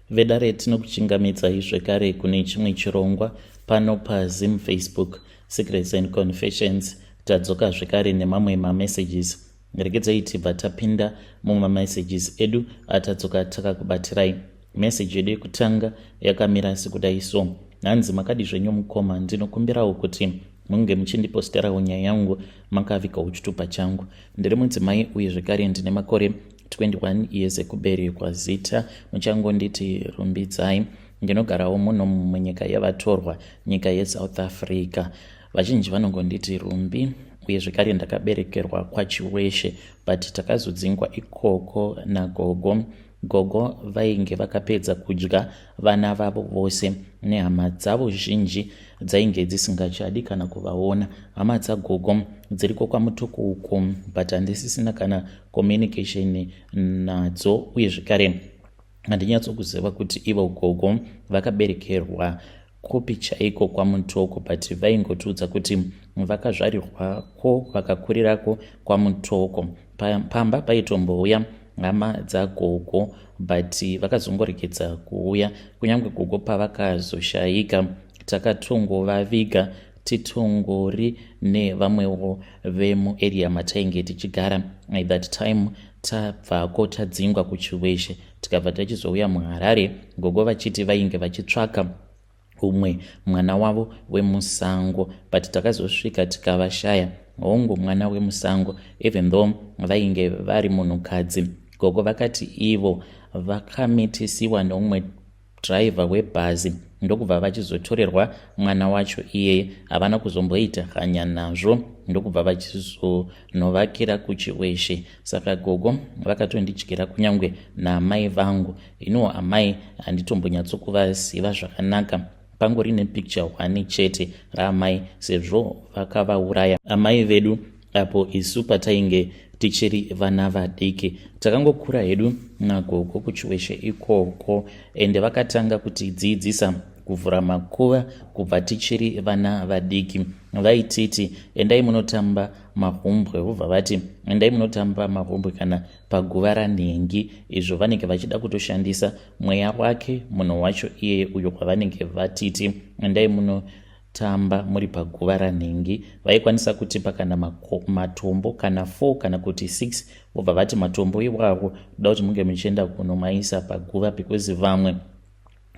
Vedare tinokuchingamidzai zvekare kune chimwe chirongwa pano paZim Facebook Secrets and Confessions. Tadzoka zvekare nemamwe mamessages. Regedzai tibva tapinda mumamessages edu atadzoka takakubatirai. Message yedu yekutanga yakamira sekudai so. Hanzi makadi zvenyu mukoma, ndinokumbirawo kuti munge muchindiposterawo nyaya yangu makavigawo chitupa changu. Ndiri mudzimai uye zvekare ndine makore 21 years ekuberekwa. Zita muchangonditi Rumbidzai. Ndinogarawo muno munyika yevatorwa, nyika yeSouth Africa. Vazhinji vanongonditi Rumbi uye zvekare ndakaberekerwa kwaChiweshe but takazodzingwa ikoko nagogo. Gogo vainge vakapedza kudya vana vavo vose nehama dzavo zhinji dzainge dzisingachadi kana kuvaona. Hama dzagogo dziriko kwaMutoko uko but handisisina kana communication nadzo uye zvekare handinyatsokuziva kuti ivo gogo vakaberekerwa kupi chaiko kwaMutoko but vaingotiudza kuti vakazvarirwako vakakurirako kwaMutoko. Pamba paitombouya hama dzagogo but vakazongoregedza kuuya kunyange gogo pavakazoshaika takatongovaviga titongori nevamwewo vemuarea matainge tichigara at that time. Tabvako tadzingwa kuChiweshe tikabva tachizouya muHarare, gogo vachiti vainge vachitsvaka umwe mwana wavo wemusango, but takazosvika tikavashaya. Hongu, mwana wemusango, even though vainge vari munhukadzi. Gogo vakati ivo vakamitisiwa neumwe dhiraivha webhazi ndokubva vachizotorerwa mwana wacho iyeye. Havana kuzomboita hanya nazvo ndokubva vachizonovakira kuChiweshe. Saka gogo vakatondidyira kunyange naamai vangu. Iniwo amai handitombonyatsokuvaziva zvakanaka, pangori nepicture one chete raamai sezvo vakavauraya amai vedu apo isu patainge tichiri vana vadiki. Takangokura hedu nagogo kuChiweshe ikoko ende vakatanga kutidzidzisa kuvhura makuva kubva tichiri vana vadiki. Vaititi endai munotamba mahumbwe, vobva vati endai munotamba mahumbwe kana paguva ranhengi, izvo vanenge vachida kutoshandisa mweya wake munhu wacho iyeye uyo kwavanenge vatiti endai munotamba muri paguva ranhengi. Vaikwanisa kutipa kana matombo kana 4 kana kuti 6, vobva vati matombo iwawo toda kuti munge muchienda kunomaisa paguva, because vamwe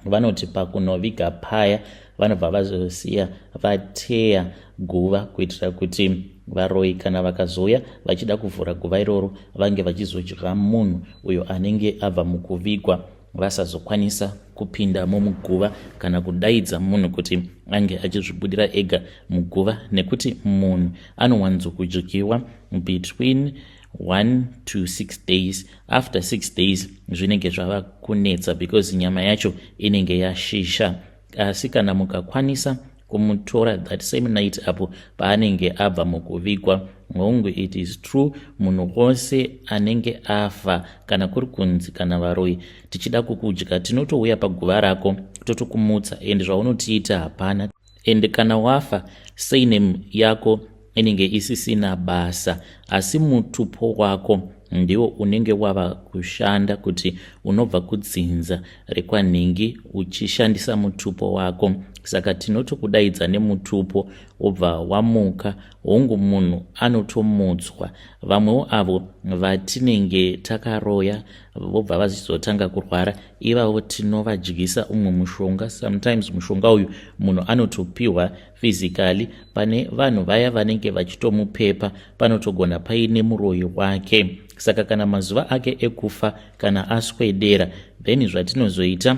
vanoti pakunoviga paya vanobva vazosiya vateya guva kuitira kuti varoyi kana vakazouya vachida kuvhura guva iroro vange vachizodya munhu uyo anenge abva mukuvigwa, vasazokwanisa kupindamo muguva kana kudaidza munhu kuti ange achizvibudira ega muguva, nekuti munhu anowanzokudyiwa between 1 to 6 days. After 6 days zvinenge zvava kunetsa because nyama yacho inenge yashisha. Asi kana mukakwanisa kumutora that same night apo paanenge abva mukuvigwa, hongu, it is true, munhu wose anenge afa, kana kuri kunzi kana varoyi tichida kukudya, tinotouya paguva rako totokumutsa and zvaunotiita hapana. And kana wafa, surname yako inenge isisina basa, asi mutupo wako ndiwo unenge wava kushanda kuti unobva kudzinza rekwanhingi uchishandisa mutupo wako. Saka tinotokudaidza nemutupo wobva wamuka. Hongu, munhu anotomutswa. Vamwewo avo vatinenge takaroya vobva vazotanga kurwara, ivavo tinovadyisa umwe mushonga. Sometimes mushonga uyu munhu anotopiwa physically. Pane vanhu vaya vanenge vachitomupepa, panotogona paine muroyi wake. Saka kana mazuva ake ekufa kana aswedera, then zvatinozoita,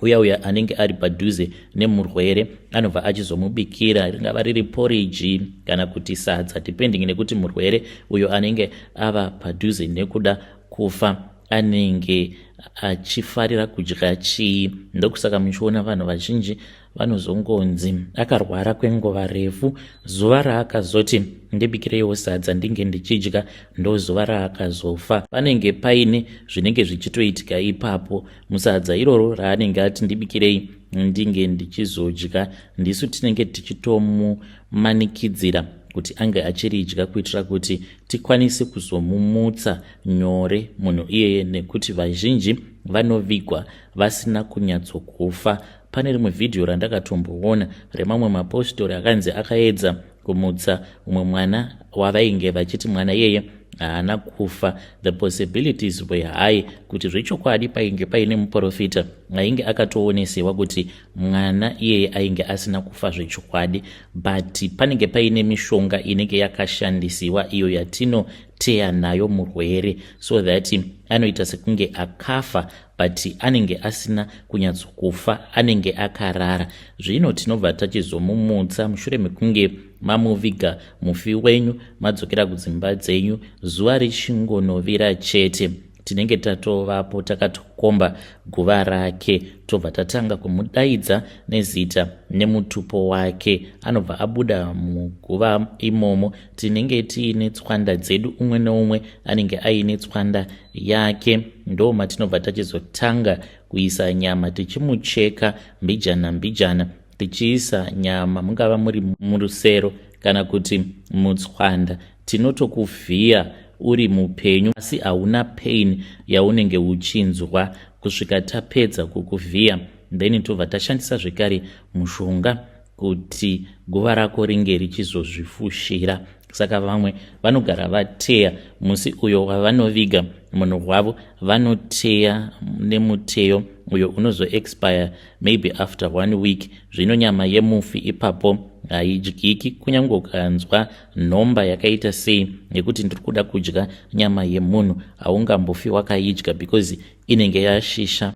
uya uya anenge ari padhuze nemurwere anobva achizomubikira, ringava riri poriji kana kuti sadza, depending nekuti murwere uyo anenge ava padhuze nekuda kufa anenge achifarira kudya chii. Ndokusaka muchiona vanhu vazhinji vanozongonzi akarwara kwenguva refu, zuva raakazoti ndibikireiwo sadza ndinge ndichidya ndo zuva raakazofa. Panenge paine zvinenge zvichitoitika ipapo musadza iroro raanenge ati ndibikirei ndinge ndichizodya. Ndisu tinenge tichitomumanikidzira kuti ange achiridya kuitira kuti tikwanise kuzomumutsa nyore munhu iyeye, nekuti vazhinji vanovigwa vasina kunyatsokufa. Pane rimwe vhidhiyo randakatomboona remamwe mapostori akanzi akaedza kumutsa umwe mwana wavainge vachiti mwana iyeye haana kufa. The possibilities were high kuti zvechokwadi painge paine muprofita ainge akatoonesewa kuti mwana iyeye ainge asina kufa zvechokwadi, but panenge paine mishonga inenge yakashandisiwa iyo yatinoteya nayo murwere so that anoita sekunge akafa, but anenge asina kunyatsokufa, anenge akarara. Zvino tinobva tachizomumutsa mushure mekunge mamuviga mufi wenyu, madzokera kudzimba dzenyu. Zuva richingonovira chete, tinenge tatovapo takatokomba guva rake, tobva tatanga kumudaidza nezita nemutupo wake. Anobva abuda muguva imomo. Tinenge tiine tswanda dzedu, umwe neumwe anenge aine tswanda yake. Ndo matinobva tachizotanga kuisa nyama, tichimucheka mbijana mbijana, tichiisa nyama mungava muri murusero kana kuti mutswanda. Tinotokuvhiya uri mupenyu, asi hauna pain yaunenge uchinzwa kusvika tapedza kukuvhiya. Then tobva tashandisa zvekare mushonga kuti guva rako ringe richizozvifushira. Saka vamwe vanogara vateya musi uyo wavanoviga munhu wavo, vanoteya nemuteyo uyo unozoexpire maybe after one week. Zvino nyama yemufi ipapo haidyiki, kunyange ukanzwa nhomba yakaita sei nekuti ndiri kuda kudya nyama yemunhu, haungambofi wakaidya because inenge yashisha.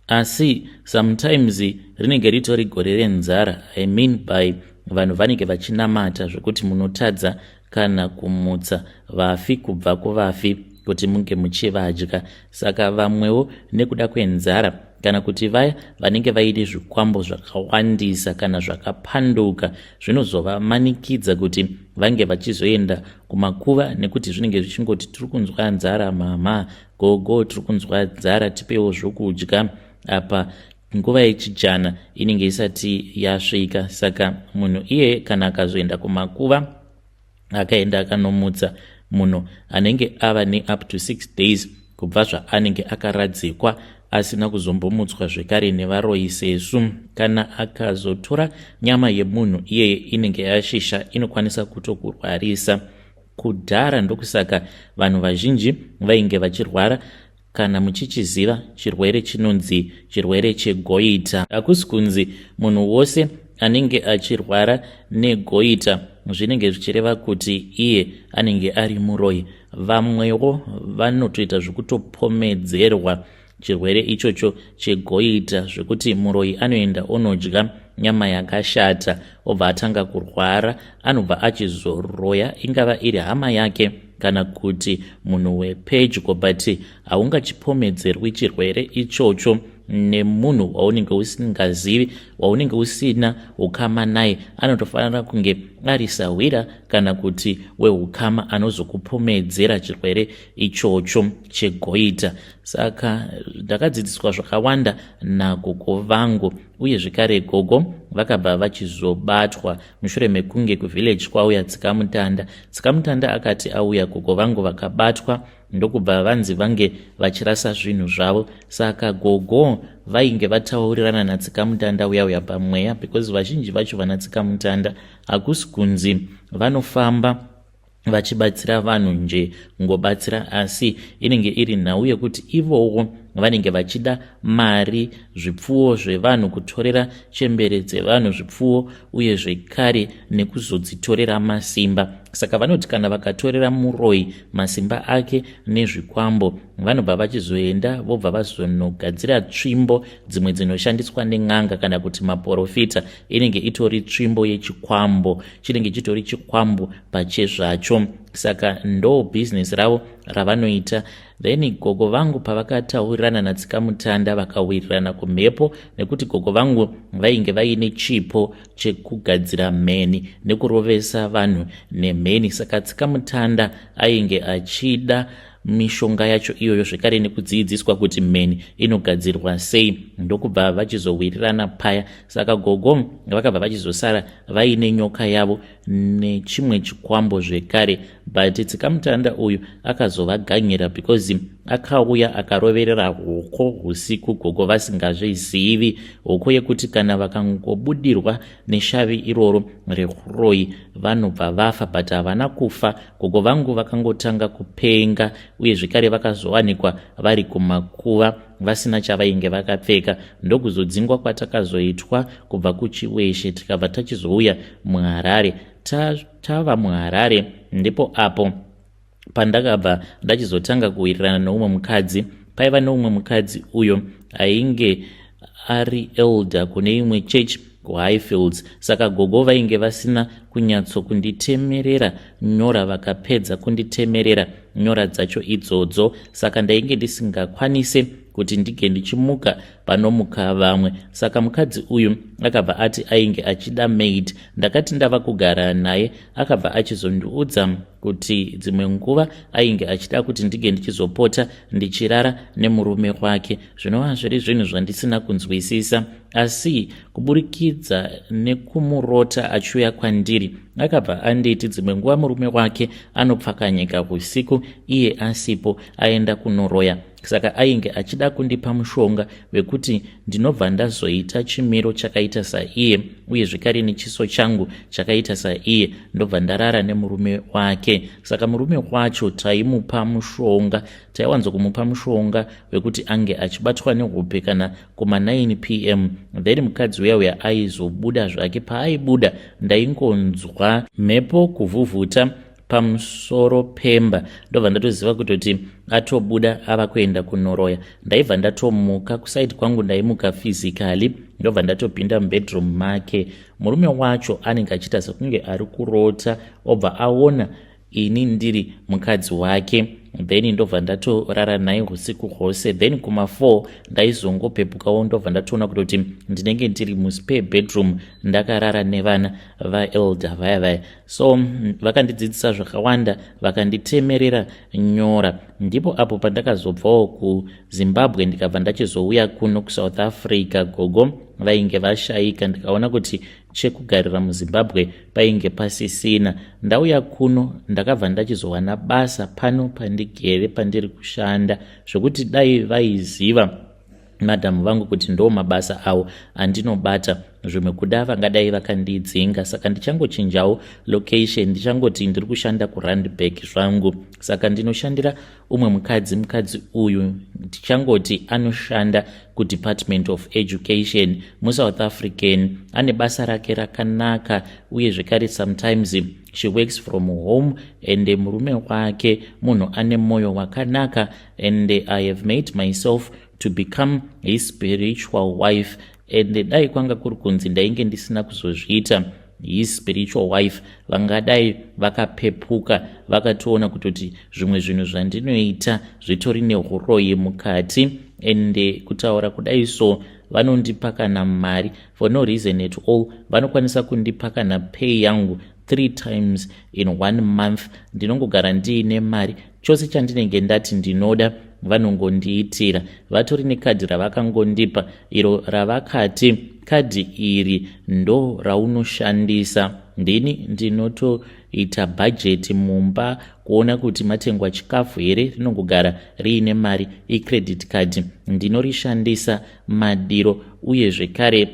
Asi sometimes rinenge ritori gore renzara. I mean by vanhu vanenge vachinamata zvekuti munotadza kana kumutsa vafi kubva kuvafi kuti munge muchivadya. Saka vamwewo nekuda kwenzara, kana kuti vaya vanenge vaine zvikwambo zvakawandisa kana zvakapanduka, zvinozovamanikidza kuti vange vachizoenda kumakuva, nekuti zvinenge zvichingoti, "Tiri kunzwa nzara mama, gogo, tiri kunzwa nzara, tipewo zvokudya." Apa nguva yechijana inenge isati yasvika. Saka munhu iyeye kana akazoenda kumakuva, akaenda akanomutsa munhu anenge ava neup to 6 days kubva zvaanenge akaradzikwa, asina kuzombomutswa zvekare nevaroyi sesu, kana akazotora nyama yemunhu iyeye inenge yashisha, inokwanisa kutokurwarisa. Kudhara ndokusaka vanhu vazhinji vainge vachirwara. Kana muchichiziva chirwere chinonzi chirwere chegoiter, hakusi kunzi munhu wose anenge achirwara negoiter zvinenge zvichireva kuti iye anenge ari muroyi. Vamwewo vanotoita zvekutopomedzerwa chirwere ichocho chegoiter, zvekuti muroyi anoenda onodya nyama yakashata, obva atanga kurwara, anobva achizoroya, ingava iri hama yake kana kuti munhu wepedyo. But haungachipomedzerwi chirwere ichocho nemunhu waunenge usingazivi, waunenge usina ukama naye. Anotofanira kunge ari sahwira kana kuti weukama anozokupomedzera chirwere ichocho chegoiter. Saka ndakadzidziswa zvakawanda nagogo vangu. Uye zvekare gogo vakabva vachizobatwa mushure mekunge kuvillage kwauya tsikamutanda. Tsikamutanda akati auya, gogo vangu vakabatwa, ndokubva vanzi vange vachirasa zvinhu zvavo. Saka gogo vainge vataurirana natsikamutanda uya uya pamweya, because vazhinji vacho vana tsikamutanda hakusi kunzi vanofamba vachibatsira vanhu nje kungobatsira, asi inenge iri nhau yekuti ivowo vanenge vachida mari, zvipfuwo zvevanhu, kutorera chembere dzevanhu zvipfuwo, uye zvekare nekuzodzitorera masimba. Saka vanoti kana vakatorera muroyi masimba ake nezvikwambo, vanobva vachizoenda vobva vazonogadzira tsvimbo dzimwe dzinoshandiswa nen'anga kana kuti maprofita. Inenge itori tsvimbo yechikwambo, chinenge chitori chikwambo pachezvacho. Saka ndo bhizinesi ravo ravanoita. Then gogo vangu pavakataurirana natsikamutanda, vakawirirana kumhepo, nekuti gogo vangu vainge vaine chipo chekugadzira mheni nekurovesa vanhu nemheni. Saka tsikamutanda ainge achida mishonga yacho iyoyo zvekare nekudzidziswa kuti mheni inogadzirwa sei, ndokubva vachizowirirana paya. Saka gogo vakabva vachizosara vaine nyoka yavo. Nechimwe chikwambo zvekare, but tsikamutanda uyu akazovaganyira because akauya akaroverera hoko usiku, gogo vasingazvizivi, hoko yekuti kana vakangobudirwa neshavi iroro reuroyi vanobva vafa. But havana kufa. Gogo vangu vakangotanga kupenga, uye zvekare vakazowanikwa vari kumakuva vasina chavainge vakapfeka. Ndokuzodzingwa kwatakazoitwa kubva kuChiweshe, tikabva tachizouya muHarare. Tava muHarare ndipo apo pandakabva ndachizotanga kuwirirana neumwe mukadzi. Paiva neumwe mukadzi uyo ainge ari elder kune imwe church kuHighfields. Saka gogo vainge vasina kunyatsokunditemerera nyora. Vakapedza kunditemerera nyora dzacho idzodzo, saka ndainge ndisingakwanise kuti ndige ndichimuka panomuka vamwe. Saka mukadzi uyu akabva ati ainge achida maid. Ndakati ndava kugara naye, akabva achizondiudza kuti dzimwe nguva ainge achida kuti ndige ndichizopota ndichirara nemurume wake, zvinova zviri zvinhu zvandisina kunzwisisa. Asi kuburikidza nekumurota achiuya kwandiri, akabva anditi dzimwe nguva murume wake anopfakanyika usiku iye asipo, aenda kunoroya. Saka ainge achida kundipa mushonga wekuti ndinobva ndazoita chimiro chakaita saiye, uye zvekare nechiso changu chakaita saiye, ndobva ndarara nemurume wake. Saka murume wacho taimupa mushonga, taiwanzokumupa mushonga wekuti ange achibatwa nehope kana kuma9 p.m. Then mukadzi uya uya aizobuda zvake. Paaibuda, ndaingonzwa mhepo kuvhuvhuta pamusoro pemba, ndobva ndatoziva kutoti atobuda ava kuenda kunoroya. Ndaibva ndatomuka kuside kwangu, ndaimuka physically, ndobva ndatopinda mubedroom make. Murume wacho anenge achiita sekunge ari kurota, obva aona ini ndiri mukadzi wake. Then ndobva ndatorara naye usiku hwose. Then kuma4 ndaizongopepukawo, ndobva ndatoona kutoti ndinenge ndiri muspare bedroom, ndakarara nevana vaelder vaya vaya. So vakandidzidzisa zvakawanda, vakanditemerera nyora. Ndipo apo pandakazobvawo kuZimbabwe, ndikabva ndachizouya kuno kuSouth Africa. Gogo vainge vashayika, ndikaona kuti chekugarira muZimbabwe painge pasisina. Ndauya kuno, ndakabva ndachizowana basa pano pandigere, pandiri kushanda, zvokuti dai vaiziva madhamu vangu kuti ndo mabasa avo andinobata, zvimwe kuda vangadai vakandidzinga. Saka ndichangochinjawo location, ndichangoti ndiri kushanda kuRandburg zvangu. Saka ndinoshandira umwe mukadzi. Mukadzi uyu ndichangoti anoshanda kuDepartment of Education, muSouth African. Ane basa rake rakanaka, uye zvekare sometimes she works from home, and murume wake munhu ane mwoyo wakanaka, and I have made myself to become his spiritual wife. And dai kwanga kuri kunzi ndainge ndisina kuzozviita his spiritual wife, vangadai vakapepuka vakatoona kutoti zvimwe zvinhu zvandinoita zvitori neuroyi mukati. And kutaura kudai so, vanondipa kana mari for no reason at all. Vanokwanisa kundipa kana pay yangu three times in one month. Ndinongogara ndiine mari. Chose chandinenge ndati ndinoda, vanongondiitira. Vatori nekadhi ravakangondipa iro ravakati kadhi iri ndo raunoshandisa. Ndini ndinotoita bhajeti mumba, kuona kuti matengwa chikafu here. Rinongogara riine mari, icredit card. Ndinorishandisa madiro, uye zvekare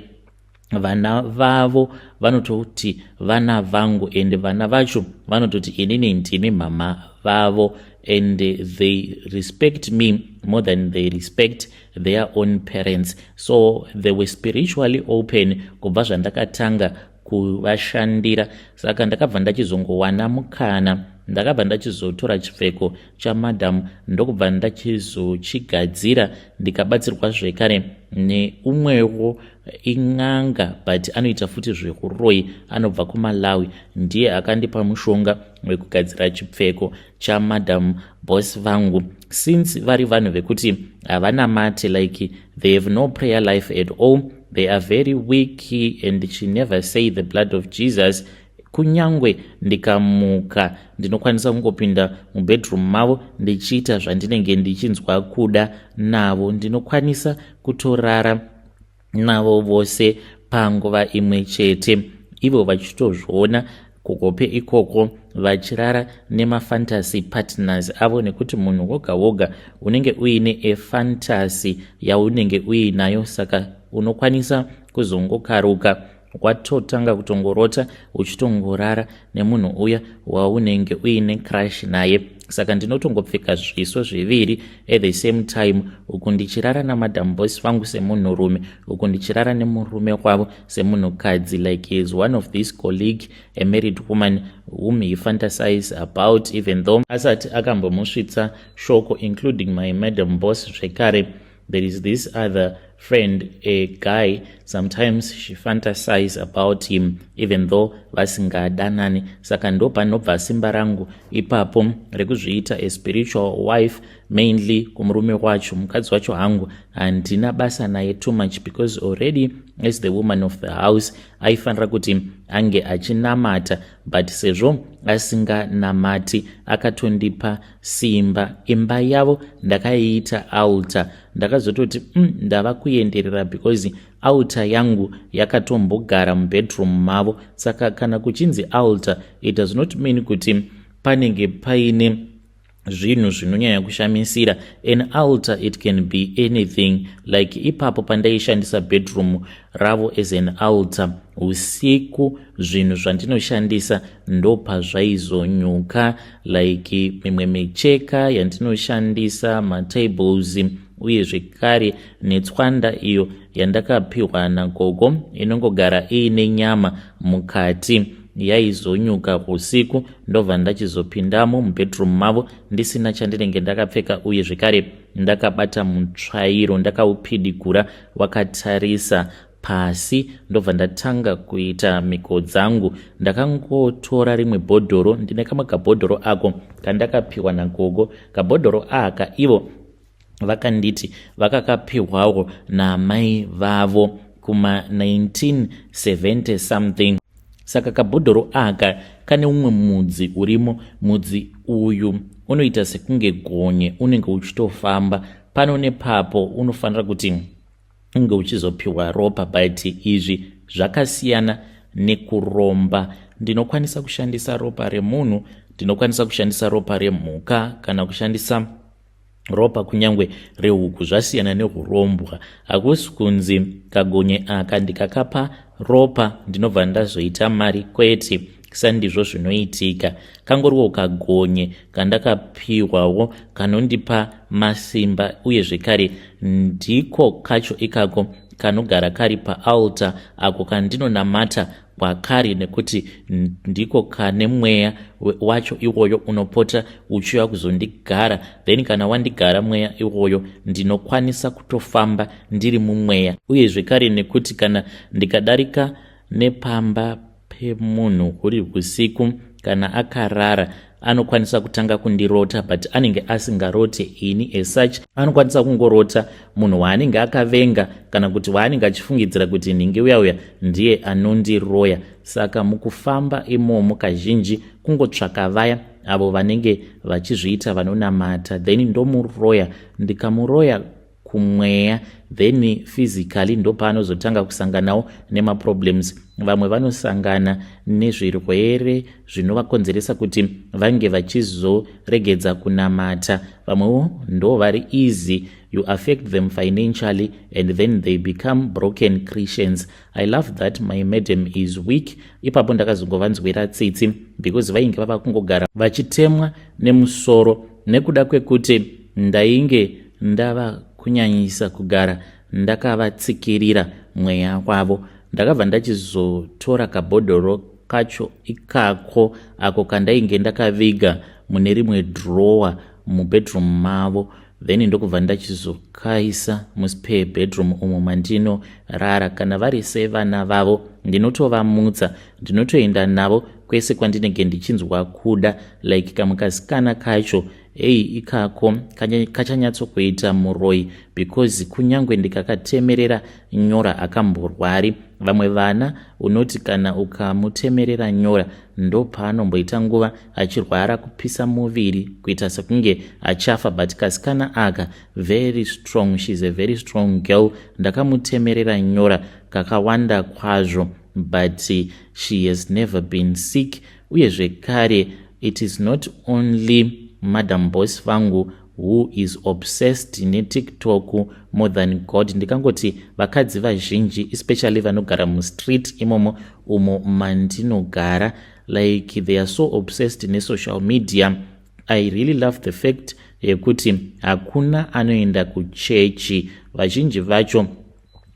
vana vavo vanototi vana vangu, and vana vacho vanototi inini ndini mama vavo, and they respect me more than they respect their own parents. So they were spiritually open kubva zvandakatanga kuvashandira. Saka ndakabva ndachizongowana mukana, ndakabva ndachizotora chipfeko chamadhamu, ndokubva ndachizochigadzira, ndikabatsirwa zvekare neumwewo in'anga, but anoita futi zveuroyi, anobva kuMalawi. Ndiye akandipa mushonga wekugadzira chipfeko chamadam boss vangu. Since vari vanhu vekuti havanamati, like they have no prayer life at all, they are very weak, and she never say the blood of Jesus. Kunyangwe ndikamuka, ndinokwanisa kungopinda mubedroom mavo ndichiita zvandinenge ndichinzwa kuda navo. Ndinokwanisa kutorara navo vose panguva imwe chete, ivo vachitozviona. kuhope ikoko vachirara nemafantasy partners avo, nekuti munhu woga woga unenge uine a fantasy yaunenge uinayo. Saka unokwanisa kuzongokaruka watotanga kutongorota uchitongorara nemunhu uya waunenge uine crush naye. Saka ndinotongopfeka zviso zviviri at the same time, uku ndichirara namadam boss vangu semunhurume, uku ndichirara nemurume wavo semunhukadzi. Like, is one of this colleague, a married woman whom he fantasize about, even though asati akambomusvitsa shoko, including my madam boss. Zvekare, there is this other friend, a guy. Sometimes she fantasize about him, even though vasingadanani. Saka ndo panobva simba rangu ipapo rekuzviita a spiritual wife, mainly kumurume wacho. Mukadzi wacho hangu handina basa naye too much, because already as the woman of the house aifanira kuti ange achinamata, but sezvo asinganamati, akatondipa simba. Imba yavo ndakaiita altar. Ndakazototi ndava kuenderera, because altar yangu yakatombogara mubedroom mavo. Saka kana kuchinzi altar, it does not mean kuti panenge paine zvinhu zvinonyanya kushamisira. An altar, it can be anything. Like ipapo pandaishandisa bedroom ravo as an altar, usiku zvinhu zvandinoshandisa ndopazvaizonyuka, like mimwe micheka yandinoshandisa, matables, uye zvekare netswanda iyo yandakapiwa nagogo inongogara iine nyama mukati, yaizonyuka usiku. Ndobva ndachizopindamo mubedroom mavo ndisina chandinenge ndakapfeka, uye zvekare ndakabata mutsvairo, ndakaupidigura wakatarisa pasi. Ndobva ndatanga kuita mhiko dzangu. Ndakangotora rimwe bhodhoro, ndine kamwe kabhodhoro ako kandakapiwa nagogo. Kabhodhoro aka ivo vakanditi vakakapiwawo namai vavo kuma1970 something. Saka kabhodhoro aka kane umwe mudzi urimo. Mudzi uyu unoita sekunge gonye, unenge uchitofamba pano nepapo. Unofanira kuti unge uchizopiwa ropa, but izvi zvakasiyana nekuromba. Ndinokwanisa kushandisa ropa remunhu, ndinokwanisa kushandisa ropa remhuka, kana kushandisa ropa kunyange rehuku. Zvasiyana neurombwa. Hakusi kunzi kagonye aka ndikakapa ropa ndinobva ndazoita mari, kwete, sandizvo zvinoitika. Kangoriwo kagonye kandakapiwawo kanondipa masimba, uye zvekare ndiko kacho ikako kanogara kari paaltar ako kandinonamata kwakari, nekuti ndiko kane mweya wacho iwoyo unopota uchiuya kuzondigara. Then kana wandigara mweya iwoyo, ndinokwanisa kutofamba ndiri mumweya. Uye zvekare nekuti kana ndikadarika nepamba pemunhu huri usiku, kana akarara, anokwanisa kutanga kundirota, but anenge asingarote ini as such. Anokwanisa kungorota munhu waanenge akavenga, kana kuti waanenge achifungidzira kuti nhingi uya uya ndiye anondiroya. Saka mukufamba imomo, kazhinji kungotsvaka vaya avo vanenge vachizviita vanonamata, then ndomuroya. Ndikamuroya kumweya, then physically ndopaanozotanga kusanganawo nemaproblems. Vamwe vanosangana nezvirwere zvinovakonzeresa kuti vange vachizoregedza kunamata. Vamwewo ndo vari easy, you affect them financially and then they become broken Christians. I love that my madam is weak. Ipapo ndakazongovanzwira tsitsi, because vainge vava kungogara vachitemwa nemusoro nekuda kwekuti ndainge ndava kunyanyisa kugara ndakavatsikirira mweya wavo. Ndakabva ndachizotora kabhodhoro kacho ikako ako kandainge ndakaviga mune rimwe drawer mubedroom mavo, then ndokubva ndachizokaisa muspare bedroom umo mandinorara. Kana vari sevana vavo, ndinotovamutsa, ndinotoenda navo kwese kwandinenge ndichinzwa kuda. Like kamukasikana kacho, ei, ikako kachanyatsokuita muroi, because kunyange ndikakatemerera nyora akamborwari. Vamwe vana unoti kana ukamutemerera nyora, ndopaanomboita nguva achirwara, kupisa muviri, kuita sekunge achafa, but kasikana aka, very strong. She is a very strong girl. Ndakamutemerera nyora kakawanda kwazvo. But she has never been sick. Uye zvekare, it is not only Madam Boss vangu who is obsessed neTikTok more than God. Ndikangoti vakadzi vazhinji, especially vanogara mustreet imomo umo mandinogara, like, they are so obsessed nesocial media. I really love the fact yekuti hakuna anoenda kuchechi. Vazhinji vacho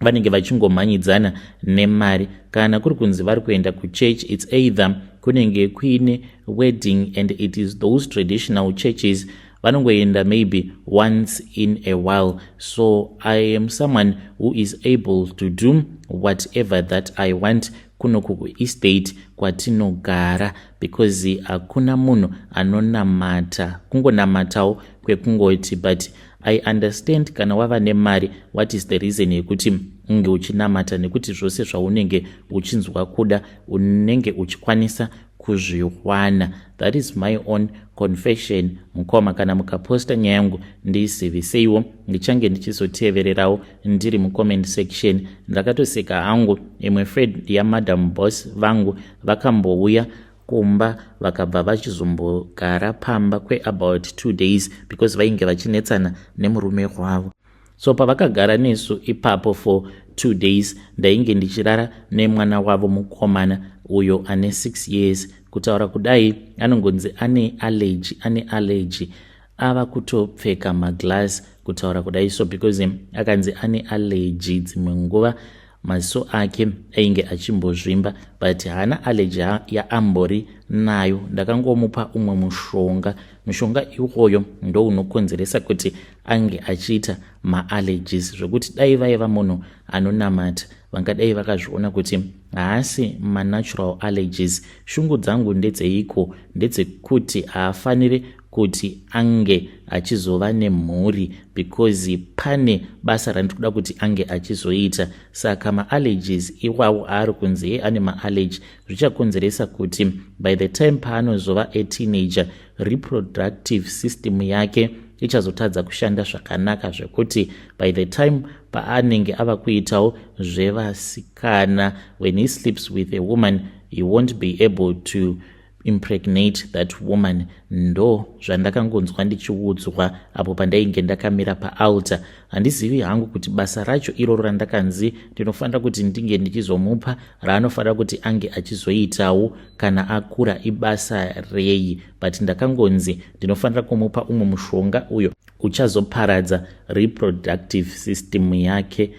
vanenge vachingomhanyidzana nemari. Kana kuri kunzi vari kuenda kuchechi, it's either kunenge kuine wedding, and it is those traditional churches. Vanongoenda maybe once in a while. So I am someone who is able to do whatever that I want kunoku kuestate kwatinogara, because hakuna munhu anonamata, kungonamatawo kwekungoti. But I understand, kana wava nemari, what is the reason yekuti unge uchinamata? Nekuti zvose zvaunenge uchinzwa kuda, unenge uchikwanisa kuzviwana. That is my own confession, mukoma. Kana mukaposta nyaya yangu, ndiziviseiwo, ndichange ndichizotevererawo ndiri mucomment section. Ndakatoseka hangu. Imwe friend yaMadam Boss vangu vakambouya kumba, vakabva vachizombogara pamba kweabout 2 days because vainge vachinetsana nemurume wavo. So pavakagara nesu ipapo for 2 days, ndainge ndichirara nemwana wavo mukomana uyo ane 6 years. Kutaura kudai, anongonzi ane allergy, ane allergy, ava kutopfeka maglass kutaura kudai. So because akanzi ane allergy, dzimwe nguva maziso ake ainge achimbozvimba, but haana allergy yaambori nayo. Ndakangomupa umwe mushonga. Mushonga iwoyo ndo unokonzeresa kuti ange achiita maallergies, zvokuti dai vaiva munhu anonamata, vangadai vakazviona kuti haasi manatural allergies. Shungu dzangu ndedzeiko? Ndedzekuti haafaniri kuti ange achizova nemhuri, because pane basa randiri kuda kuti ange achizoita. Saka maallergies iwawo aari kunzi ye ane maallergy, zvichakonzeresa kuti by the time paanozova ateenager, reproductive system yake ichazotadza kushanda zvakanaka, zvekuti by the time paanenge ava kuitawo zvevasikana, when he sleeps with a woman, he won't be able to impregnate that woman. Ndo zvandakangonzwa ndichiudzwa apo pandainge ndakamira paaltar. Handizivi hangu kuti basa racho iroro randakanzi ndinofanira kuti ndinge ndichizomupa, raanofanira kuti ange achizoitawo kana akura, ibasa rei, but ndakangonzi ndinofanira kumupa umwe mushonga uyo uchazoparadza reproductive system yake.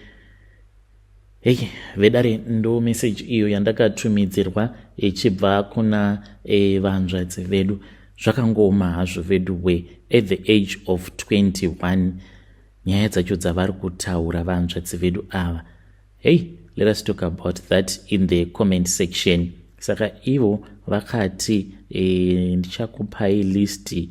Hei vedare, ndo meseji iyo yandakatumidzirwa ichibva kuna vanzvadzi vedu. Zvakangooma hazvo vedu we. At the age of 21, nyaya dzacho dzavari kutaura vanzvadzi vedu ava, hey, let us talk about that in the comment section. Saka ivo vakati ndichakupai list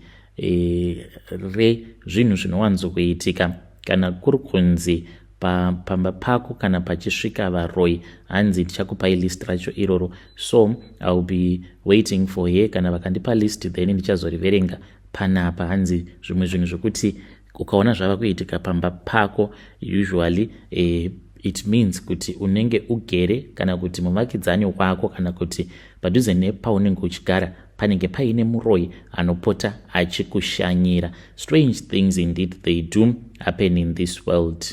rezvinhu zvinowanzokuitika kana kuri kunzi pamba pako kana pachisvika varoi. Hanzi ndichakupai list racho iroro. So I will be waiting for her. Kana vakandipa list, then ndichazoriverenga panapa. Hanzi zvimwe zvinhu zvokuti ukaona zvava kuitika pamba pako, usually it means kuti unenge ugere kana kuti muvakidzani wako kana kuti padhuze nepaunenge uchigara panenge paine muroi anopota achikushanyira. Strange things indeed, they do happen in this world.